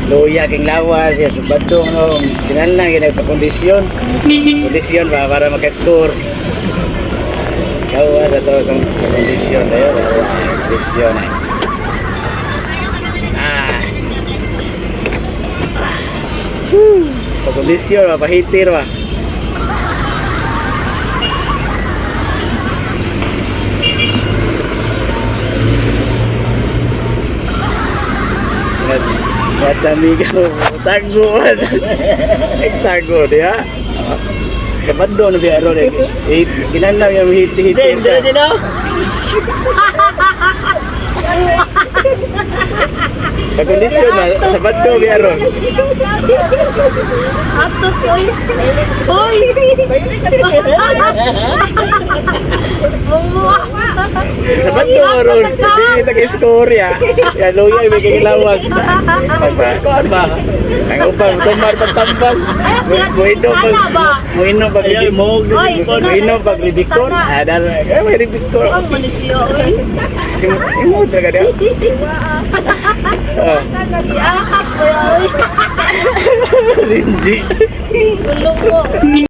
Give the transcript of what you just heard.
Luya king lawas ya subadong no. Kinahanglan gyud nagpakondisyon. Kondisyon ba para maka-score. Lawas ato itong kondisyon dayo. Kondisyon ay. Ah. Whew. Pagkondisyon ba, pahitir ba. Natamigaw, tago. Ay, tago, di ha? Sa bando na biya ron eh. Eh, kinahanglan yung hiti-hiti. Din, din, no? Pagkondisyon na, sa bando biya ron. Ato, oy. Oy. Sa bando ron, hindi kita kay-score ya. Ya, luya, may kikilawas. Pagpakuan ba? Ang upan, tumar pagtambal. Muinom pag... Muinom pag... Ayaw, mo. Oy, Muinom pag ribikon. Ah, eh, may ribikon. Ang manisyo, oy. Imo talaga dia. Oh, Iahak ko, oy. Rinji. Gulong mo.